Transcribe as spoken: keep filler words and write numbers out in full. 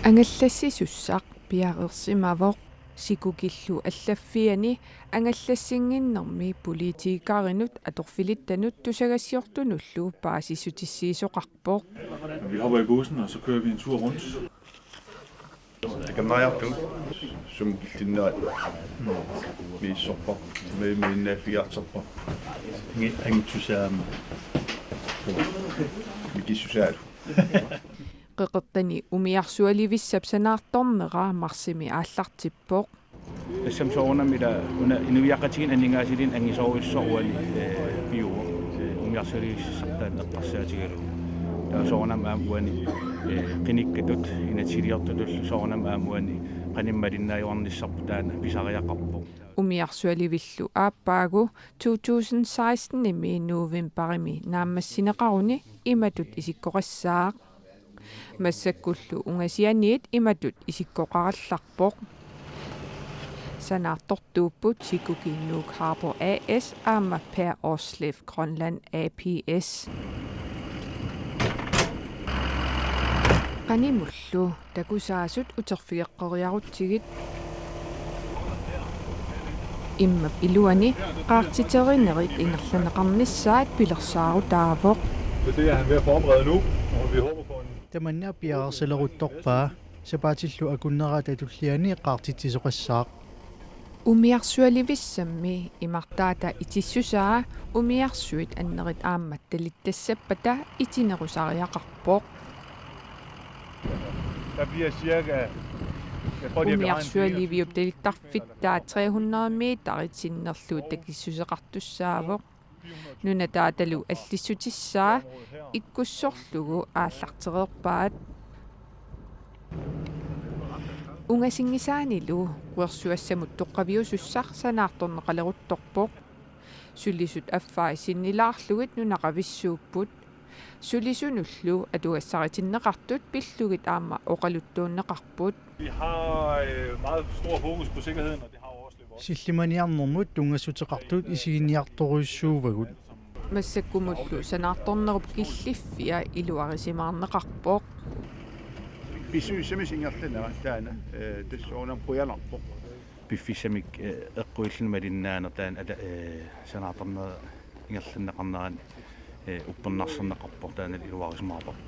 Angallassisussaq piareersimavoq. Sikukillu allaffiani angallassinnginnermi politikerinut atorfilittanut tusagassiortunullu paasissutissiisoqarpoq. Vi hopper i bussen, og så kører vi en tur rundt. Takannaariartugut sumut killinnerat misissorpoq, mi-, minnaaffigiartorpoq. Angi-, angitsusaama. Mikissusaalu. Qeqertani umiarsualivissap sanaartornera marsimi aallartippoq. Tassami soorunami ila una inuiaqatigiinni aningaasaliinni angisoorujussuaq uani, eh, pivoq, eh, umiarsualivissaq taanna eqqarsaatigalugu. Taava soorunami aamma uani, eh, qinikkatut inatsisiliortutullu soorunami aamma uani qanimmalinnaajornissarput taanna pisariaqarpoq. Umiarsualivillu aappaagu to tusind seksten-imi novembarimi naammassineqaruni imatut isikkoqassaaq. Massakkullu ungasianiit imatut isikkoqarallarpoq. Sanaartortuupput Sikuki Nuuk Harbor A/S aamma Per Aarsleff Grønland A pS. Qanimullu takusaasut uterfigeqqeriarutsigit. Immap iluani qaartiterinerit ingerlanneqarnissaat pilersaarutaavoq. Så det er han ved at forberede nu, og vi håber på en Tamanna piareersaleruttorpaa, sapaatillu akunnerata tulliani qaartitsisoqassaaq. Umiarsualivissammi imartaata itissusaa umiarsuit annerit aamma talittassappata itinerusariaqarpoq. Der bliver cirka, jeg tror, de har beregnet Umiarsualiviup talittarfittaa tre hundrede meterit sinnerlugu takissuseqartussaavoq. Nunataatalu allissutissaa ikkussorlugu aallartereerpaat. Ungasinngisaanilu quersuassamut toqqaviusussaq sanaartorneqaleruttorpoq. Sulisut affaat sinnilaarlugit nunaqavissuupput. Sulisunullu atugassaritinneqartut pillugit aamma oqaluttuunneqarput. Vi har, øh, meget stor fokus på sikkerheden, og det har jo også løbet op. Sillimaniarnermut tunngassuteqartut isiginiartorujussuuvagut. Massakkumullu sanaartornerup killiffia iluarisimaarneqarpoq. Pissusissamik ingerlanera taanna, øh, tassuuna qujanarpoq. Piffissamik, eh, eqquilluni malinnaaneq taanna ala-, eh, sanaartornera ingerlanneqarnerani, eh, uppernarserneqarpoq taanna iluarisimaarparput.